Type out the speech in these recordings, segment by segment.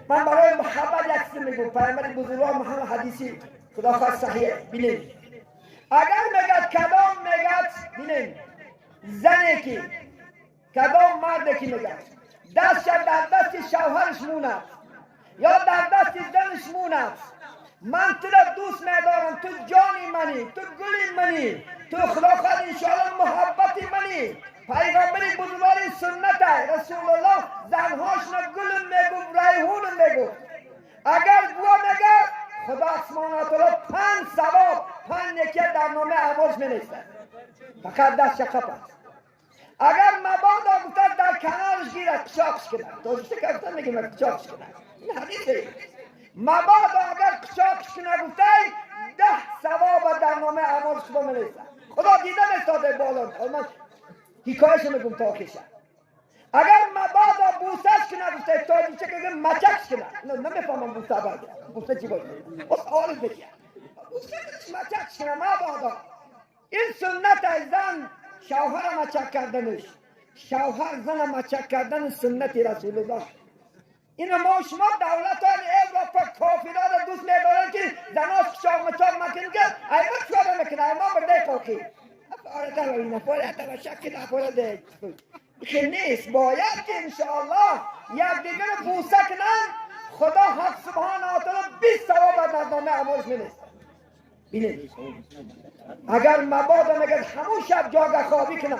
من برای محبت یک چیز میگم. پیامبر بزرگوار محمد حدیثی خدا خواست صحیح. ببینید اگر میگد کدام میگد، ببینید زنی که کدام مرد که میگد دستش در دست شوهرش موند یا در دست زنش موند، من تو را دوست میدارم، تو جانی منی، تو گلی منی، تو خدا خواهد انشاءالله محبت منی. پیغمبر بزرگوار سنت رسول الله زنهاش نه گل میگفت، ریحون میگفت. اگر گوا میگه خدا سبحانه و تعالی 5 ثواب 5 نیکی در نامه اعمالش مینویسد، فقط دست شقف است. اگر مبادا گفته در کنارش گیرد قچاقش کند، توجه که گفتن میگیم قچاقش کند، این حدیثه. مبادا اگر قچاقش کند گفته 10 ثواب در نامه اعمالش خدا مینویسد. خدا دیده نستاده بالا، من حکایش میگم تا آخرش. اگر مبادا بوسش کنه گفته تاجیچه که مچکش کنه، نمیفهمم بوسه برگه بوسه چی باشه، بس آرز بگیه بوسه مچکش کنه. مبادا این سنت زن شوهر مچک کردنش، شوهر زن مچک کردن سنت رسول الله. این ما شما دولت های اروپا کافرها را دوست میدارن که زناش چاق مچاق مکنن که ایما چیکار میکنه، ایما برده پاکی که نیست. باید که انشاءالله یک دیگر رو بوسه کنن، خدا حق سبحانه و تعالی 20 ثواب در نامه اعمالش می‌نویسد. ببینید اگر مبادا میگه همون شب جاگه خوابی کنن،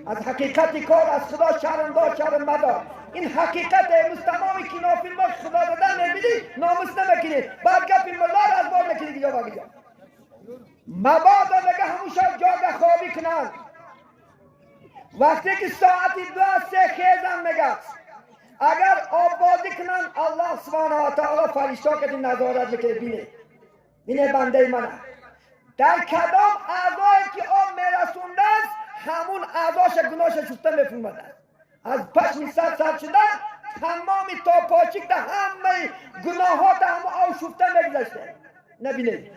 از حقیقت کار از خدا شرم دار شرم مدار. این حقیقت امروز تمام کینافیل ما خدا دادن نمیدی ناموس نمیکنی، بعد گپ این ملا رو از بار میکنی دیگه باقی جا. مبادا میگه همون شب جاگه خوابی کنن، وقتی که ساعتی 2 3 خیزن میگه اگر آب بازی کنن، الله سبحانه و تعالی فرشته که نظارت میکنه، بینه بینه بنده منه در کدام اعضایی که آب میرسونده است همون اعضاش گناهش شسته میفرماده. از پشم سر سر شده تمامی تا پاچک ده همه گناهات هم آب شفته میگذشته. نبینید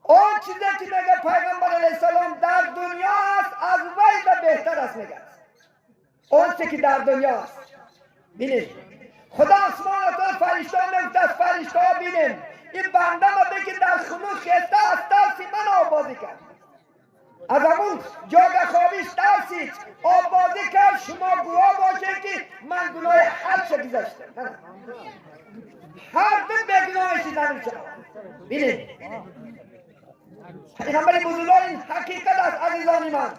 آن چیزی که میگه پیغمبر علیه السلام در دنیا است از وی بهتر است میگه. آن چیزی که در دنیا است. بینید خدا سبحانه و تعالی فرشته میگفت از فرشته ها بینیم این بنده ما بگه در خنوع خسته از ترسی من آب بازی کرد، از همون جاگه خوابیش ترسید آب بازی کرد، شما گواه باشه که من گناه هر چه گذشتم، هر دو به گناه شدن شد. بینید پیغمبر بزرگوار این حقیقت است عزیزان من.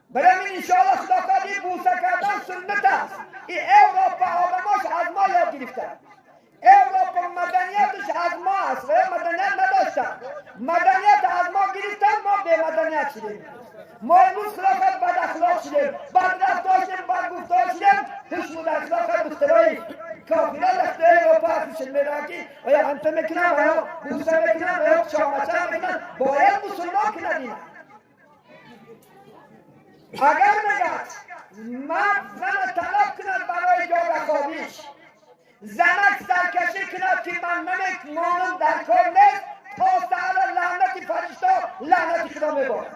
برای این انشاءالله خدا خواهد بوسه کردن سنت است. این اروپا آدماش از ما یاد گرفتن، اروپا مدنیتش از ما است و مدنیت نداشتن، مدنیت از ما گرفتن، ما به مدنیت شدیم. ما امروز خلافت بد اخلاق شدیم، بد رفتار شدیم، بد گفتار شدیم، هیچ در اخلاق دخترای کافران دخترای اروپا هستشون میرن که آیا انت میکنن آیا بوسه میکنن آیا چامچه میکنن. باید مسلمان کند اینا. اگر میگد مرد زن طلب کند برای جاگه خوابیش، زنک سرکشی کند که من نمیمانم در کار نیست، تا سر لعنت فرشته لعنت خدا میبارد.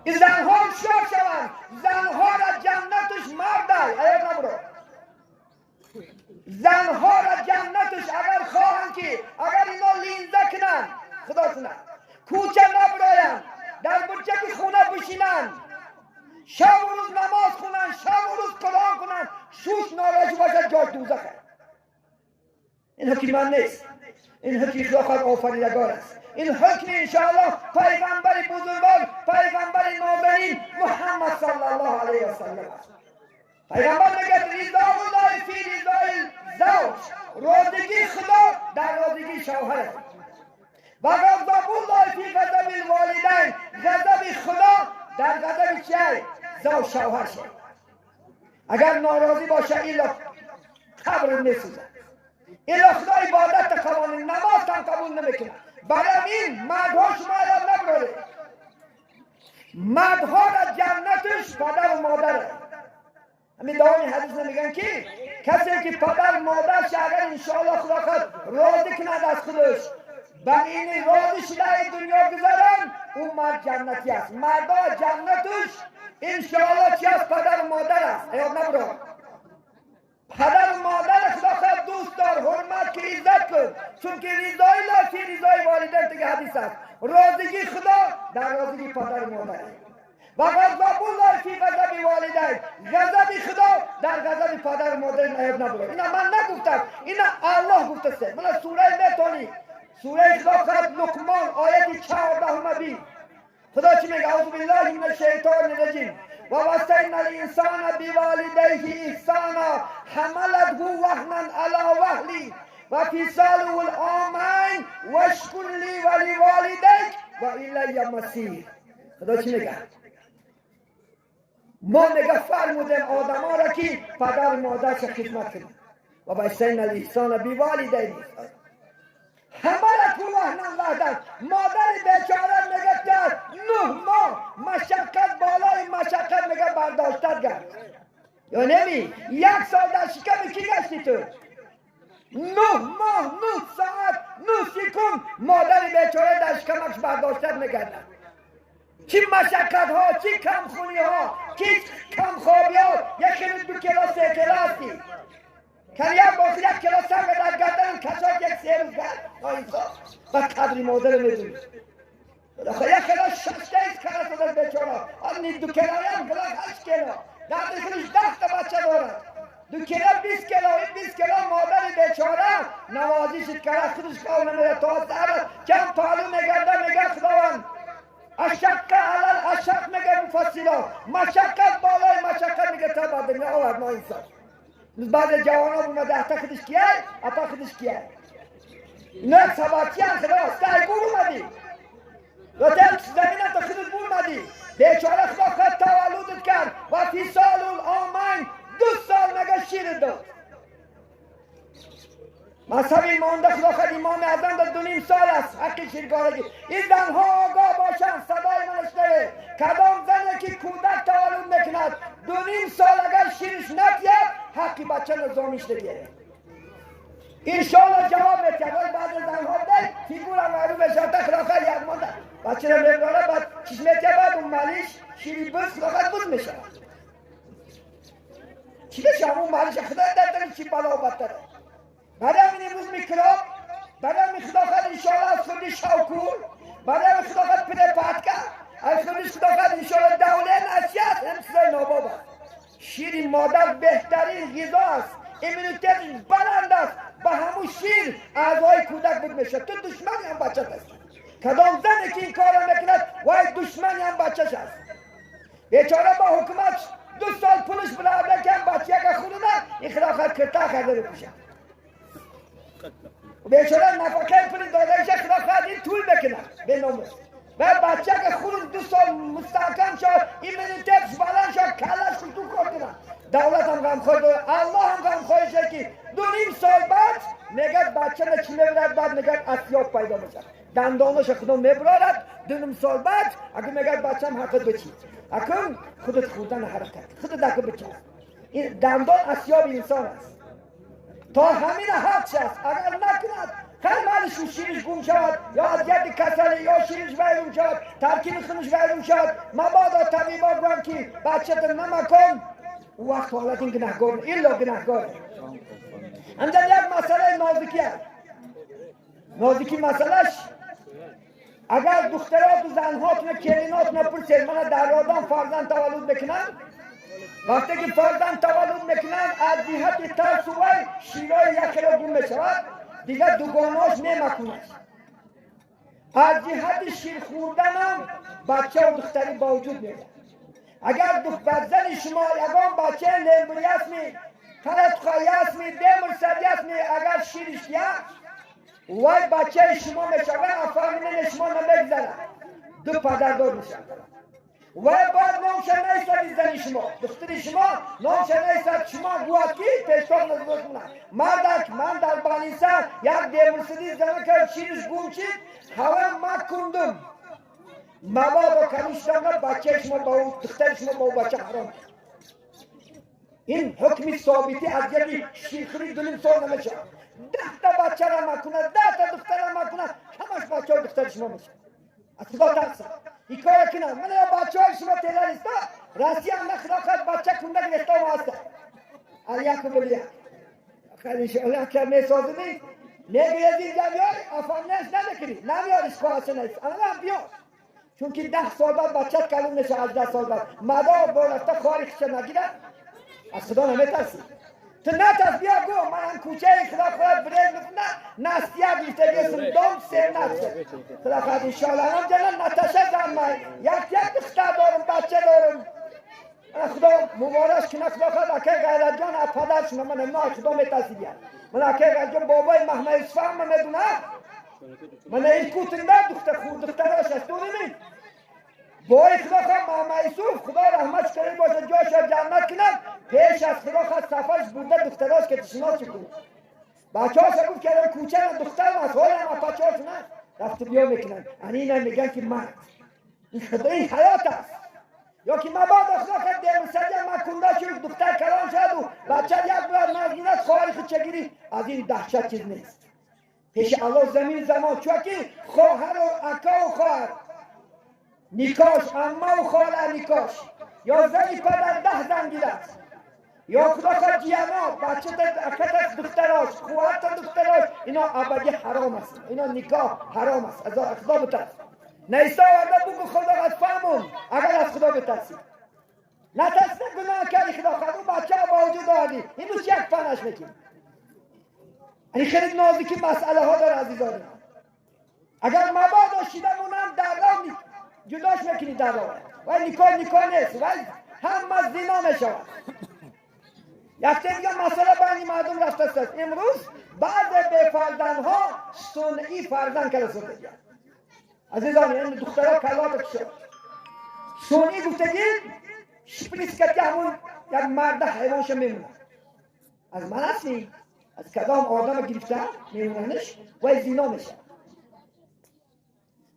این زنها هوشیار شوند، زنها را جنتش مرد ایاد نبرو. زنها را جنتش اگر خواهند که اگر اینا لینزه کنند خدا کنند کوچه نبرایند، در برچک خونه بشینند، شب و روز نماز خونند، شب و روز قرآن خونند، شوش ناراضی باشد جای دوزخ. این حکم من نیست، این حکم خدا خواهد آفریدگار است. این حکم انشاءالله پیغمبر بزرگوار پیغمبر نازنین محمد صلی الله علیه و سلم است. پیغمبر میگه رضا الله فی رضای زوج، راضیگی خدا در راضیگی شوهر است. و غضب الله فی غضب الوالدین، غضب خدا در غضب چه؟ زوج شوهر شد. اگر ناراضی باشه ایلا قبر میسوزد، ایلا خدا عبادت قبول، نماز هم قبول نمیکنه. برای این مردها شما یاد نبراره، مردها را جنتش پدر و مادره. همین دعای حدیث نمیگن که کسی که پدر مادرش اگر انشاءالله خدا خود راضی کند از خودش، بر این راضی شده دنیا گذارن، اون مرد جنتی است. مردا جنتش انشاءالله چی است؟ پدر و مادر است. یاد نبرار پدر و مادر خدا خود دوست دار، حرمت که عزت کن، چون که رضای الله رضای والدین دیگه حدیث است. راضیگی خدا در راضیگی پدر و مادر و غضب الله فی غضب والدین، غضب خدا در غضب پدر و مادر نیاد نبود. اینا من نگفتم، اینا الله گفته است. من سوره میتونی سوره خدا خود لقمان آیت 14 بی خدا چی میگه؟ اعوذ بالله من الشیطان الرجیم و وصینا الانسان بوالدیه احسانا حملته وهنا علی وهن و فصاله العامین واشکر لی ولوالدیک و الی المصیر. خدا چی میگه؟ ما میگه فرمودیم آدما را که پدر مادرش خدمت کنند و وصینا الانسان بوالدیه حملته وهنا وهنا. مادر بیچاره میگه که 9 ماه مشقت بالای مشقت میگه برداشتت کرد یا نمی؟ 1 سال در شکم کی گشتی تو؟ 9 ماه 9 ساعت 9 سکند مادر بیچاره در شکمش برداشتت میکردن. چی مشقت ها، چی کمخونی ها، چی کمخوابی ها. یک خیلی 2 کیلو 3 کیلو هستی که یک باز 1 کیلو سنگ در گردن کشاک 1 3 روز کرد و قدری مادر میدونی. یک کیلو 6 تا کرد از بیچاره آن 2 کیلو هم کیلو 8 کیلو در خودش 10 تا بچه دارد. 2 کیلو 20 کیلو، 20 کیلو مادر بیچاره نوازش کرد خودش کار نمیده تا سر کم پالو میگرده میگه خداوند اشق علی الاشق میگه مفصلا مشقت بالای مشقت میگه تا بعد دنیا آورد ما انسان. بعد جوان ها اومده احتا خودش کیه؟ اپا خودش کیه؟ نه سباتی هم خدا سعی بور اومدی و تا زمین هم تا خودت بور اومدی. بیچاره خدا خود تولدت کرد و فصال العامین 2 سال مگه شیر داد. مذهب مانده خدا خود امام اعظم در 2.5 سال است حق شیرگارگی. این زنها آگاه باشند، صدای من اشنوه. کدام زنی که کودک تولد میکند 2.5 سال اگر شیرش ندید حقی بچه نظامیش نگیره. انشالله جواب میده. بعد زنها ده فیگور هم معلوم بشه تا خدا خود یک مانده بچه را میبراره بعد چیز میده بعد اون مالیش شیری بز خدا خود بز میشه. چی بشه همون مالیش خدا در چی بلا و بدتره. برای همین امروز میکروب، برای همین خدا خود انشالله از خودی شوکور، برای همین خدا خود پرپاتکا، از خودی خدا خود انشالله دوله نسیت هم چیزای ناباب است. شیر مادر بهترین غذا است، ایمونیتش بلند است، با همون شیر اعضای کودک بود میشه. تو دشمنی هم بچه هستی. کدام زنی که این کار میکند وای دشمنی هم بچهش است. بیچاره با حکومت 2 سال پولش برده که هم بچه که خورده این خدا خود کرتا کرده بپوشه. بیچاره نفقه پول داده که خدا خود این طول بکنه به ناموس. و بچه که خورد 2 سال مستحکم شد، ایمونیتش بلند شد، کلش خود تو کار کنه. دولت هم غمخوار داره، الله هم غمخوارشه که 2.5 سال بعد میگه بچه را چی میبرد، بعد میگه اسیاب پیدا میشه، دندانش خدا میبرد. 2.5 سال بعد اگه میگه بچه هم حقت بچی، اکن خودت خوردن حرکت خودت اکن بچی. این دندان اسیاب انسان است تا همین حق است. اگر نکند خیلی مالش شیرش گم شود یا از ید کسلی یا شیرش ویرون شود، ترکیب خونش ویرون شود، مبادا طبیبا گویم که بچه تو نمکن، او وقت حالت این گناهگار الا گناهگار. همچنین یک مسئله نازکی است. نازکی مسئلهش اگر دخترات و زنهاتون کلیناتون پرسید من در رادان فرزند تولد میکنن، وقتی که فرزند تولد میکنن از جهت ترس و وی شیرای یک کیلو گم میشود دیگه دوگانهاش نمیکنه. از جهت شیر خوردن هم بچه و دختری با وجود میاد. اگر زن شما یگان بچه لنبری است می ترت است می دمر سری است می اگر شیرش یک وای بچه شما میشود افهمینه شما نمیگذره 2 پدردار میشه. وای باید نامش نیستد زن شما دختری شما نامش نیستد شما گوید که پیشتاق نزدیک کنه. مردک من در بالینسا یک دیمرسدی زن که شیرش گم شد هوا مکندم مبادا کنیشتن بچه شما با او دختر شما با او بچه حرام. این حکمی ثابتی از یکی شیرخوری 2.5 سال نمیشه. 10 تا بچه را مکنه 10 تا دختر را مکنه همش بچه و دختر شما میشه. از خدا ترسه این کار کنه. من یا بچه های شما تیرا نیستا راستی هم نخدا خود بچه کنده گرفته و هسته علیکم بلیه. انشالله که میسازمی میگوید اینجا بیای افهمنش نمیکنی نمیاریش خواهش نیست الان بیا چون که 10 سال بعد بچت کلون میشه 18 سال بعد مدار با رفته خاری خشه نگیره از خدا نمیترسی تو نترس بیا گو من هم کوچه خدا خواهد برید نه نستیه گیفته گیستم دوم سه نتشه خدا خواهد انشالله هم جنن نتشه زن من یک یک دختر دارم بچه دارم خدا مبارش کنه خدا خواهد اکه غیرت جان از پدرشون من نه خدا میترسیدیم من اکه غیرت جان بابای محمد یوسف هم میدونه من این کوتنده دختر خود دختراش است دونی بای خدا خواهد محمد یوسف خدا رحمتش کنه باشه جاش جنت کنه پیش از خدا خواهد سفرش برده دختراش که تشناس کنه بچه‌هاش گفت که کوچه دختر از حال هم بچه‌هاش نه رفت بیا میکنن یعنی اینا میگن که مرد این خدا این حیات است یا که مبادا خدا خواهد دیمسدی ما کنده شد دختر کلان شد و بچه یک بار مزنونت خواهر خود چگیری از این دهشت چیز نیست پیش الله زمین زمان چون که خواهر و اکا و خواهر نیکاش اما و خاله نیکاش یا زنی پدر 10 زن گیرد یا خدا خواهد جیانا بچه اکت دختراش خواهر دختراش اینا ابدی حرام است اینا نکاح حرام است از خدا بترس نیستا ورده بگو خدا از فهمون اگر از خدا بترسی نترس گناه کردی خدا خواهد اون بچه با وجود آوردی اینو یک فنش میکنی یعنی خیلی نازکی مسئله ها داره عزیزان اگر مبادا شیده مونم در راه جداش میکنی در راه و نکاح نکاح نیست و همه زنا میشود یک دیگه مسئله بین مردم رفته است امروز بعض به فرزندها صنعی فرزند کرده شده عزیزان این دخترها کلات شد صنعی گفتگی شپریس که همون یک مرد حیوانش میمونه از من هستی از کدام آدم گرفته میموننش و زنا میشه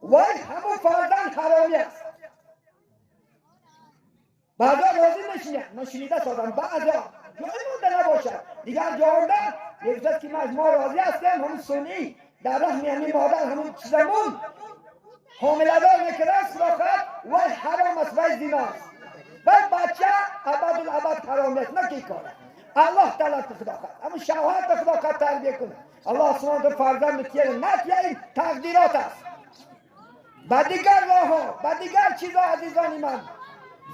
وای همون فرزند حرامی است بعضا راضی نشینه من شنیده سازم بعضا جای مونده نباشد دیگر جا مونده یک که ما از ما راضی هستیم همون سنی در رحم همین مادر همون چیزمون حامله دار میکنه است خدا خواهد وای حرام است وای زنا است وای بچه ابدالابد حرامی است نه که کاره الله تعالی خدا خواهد همون شهوت خدا خواهد تربیه کنه الله سبحانه فرزند تیره نه این تقدیرات است با دیگر راه ها با دیگر چیزها عزیزان من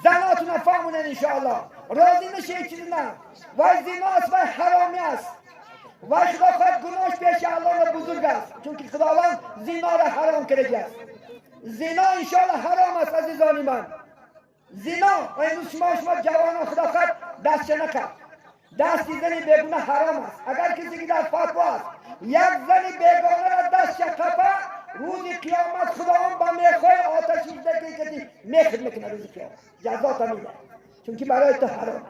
زناتون فهمونن انشاءالله راضی نشه یک چیزی نه وای زنا است وای حرامی است وای خدا خواهد گناهش پیش الله بزرگ است چون که خداوند زنا را حرام کرده است زنا انشاءالله حرام است عزیزان من زنا و امروز شما جوانان خدا خواهد دست نکرد دست زن بیگانه حرام است اگر کسی که در فتوا است یک زن بیگانه را دست قپه روز قیامت خداوند با میخوای آتشی که میخ میکنه روز قیامت جزا تا میده چون که برای تو حرام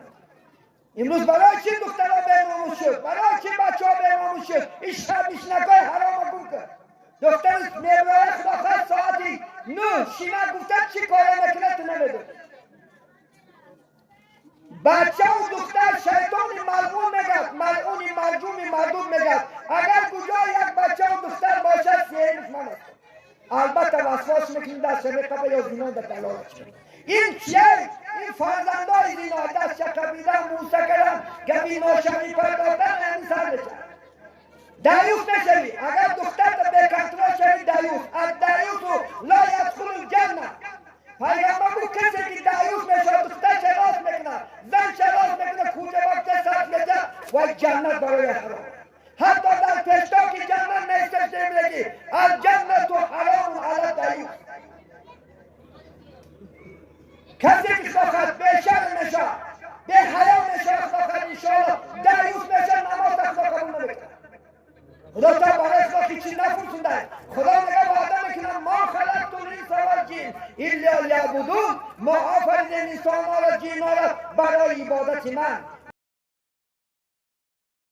امروز برای چی دخترها بیناموس شد برای چی بچه ها بیناموس شد این شب نشنکای حرام گم کرد دختر میبرای خدا خواهد ساعتی 9 شینه گفته چی کاره میکنه تو نمیدونی بچه و دختر شیطان ملعون میگد ملعون مرجوم مردود میگد اگر کجا یک بچه و دختر باشد سیرش من است البته وسواس میکنی دست میقبه یا زنا در دلالت این چیه؟ این فرزندای زنا دست قبیله موسه کردن گبی ناشمی پرداختن این سر میشه دیوث نشوی اگر دختر به کنترل شوی دیوث از دیوث لا یدخل الجنه پیغمبر گفت کسی که دیوث میشه دختر چراس میکنه زن چراس میکنه کوچه بچه سر میشه و جنت برای حرام حتی در پیشتاک جنت نیستش نمیگی الجنت حرام علی دیوث کسی که خواهد به شرم میشه به حیا میشه خواهد انشاءالله دیوث میشه نماز خدا قبول نمیکنه خدا تا برای خدا هیچی نفرسونده خدا میگه وعده میکنه ما خلقت الانس والجن الا لیعبدون ما آفریدیم انسانها را جنها را برای عبادت من